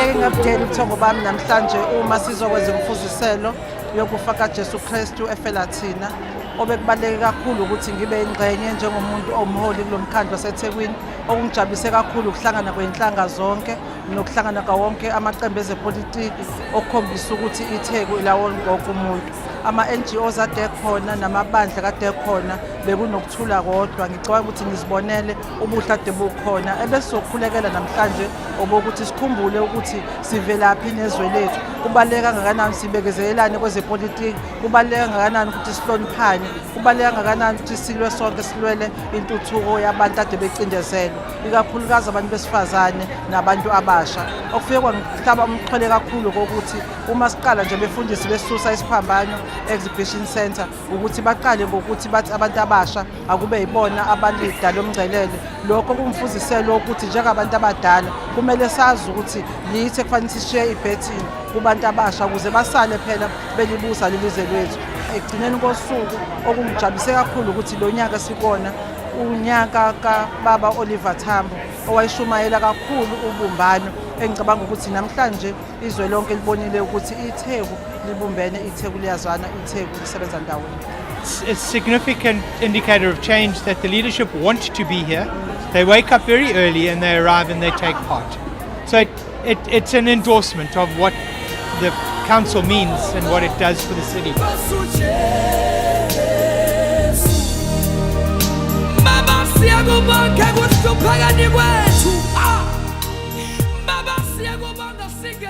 Ngeke ngabudeli ubuthongo bami namhlanje uma sizokwenza imfuziselo yokufa kaJesu Kristu efela thina. Obekubaluleke kakhulu ukuthi ngibe ingxenye njengomuntu owumholi kulo mkhandlu waseThekwini. Okungijabulise kakhulu ukuhlangana kwey'nhlanga zonke nokuhlangana kwawonke amaqembu ezepolitiki okukhombisa ukuthi iTheku ilawo wonke umuntu. Ama-NGOs ade khona namabandla kade khona bekunokuthula kodwa ngicabanga ukuthi nizibonele ubuhle ade bukhona. Ebesizokhulekela namhlanje obokuthi sikhumbule ukuthi sivelaphi nezwe lethu, kubaluleke kangakanani sibekezelelane kwezepolitiki, kubaluleke kangakanani ukuthi sihloniphane, kubaluleke kangakanani ukuthi silwe sonke silwele intuthuko yabantu ade becindezelwe, ikakhulukazi abantu besifazane nabantu abasha. Okufike kwangihlaba umxhwele kakhulu kokuthi uma siqala nje befundisi besusa isiphambano exhibition center ukuthi baqale ngokuthi bathi abantu abasha akube yibona abalida lomngcelele. Lokho kungifuziselo ukuthi njengabantu abadala kumele sazi ukuthi yithi ekufanele sishiye ibhethini kubantu abasha ukuze basale phela belibusa lelizwe lethu. Ekugcineni kosuku okungijabulise kakhulu ukuthi lo nyaka sikona unyaka kababa Oliver Tambo owayeshumayela kakhulu ubumbano, engicabanga ukuthi namhlanje izwe lonke libonile ukuthi iTheku libumbene, iTheku liyazwana, iTheku lisebenza ndawonye. It's a significant indicator of change that the leadership want to be here. They wake up very early and they arrive and they take part. So it's an endorsement of what the council means and what it does for the city. Baba, siyakubonke kuhluphekani kwethu. Ah!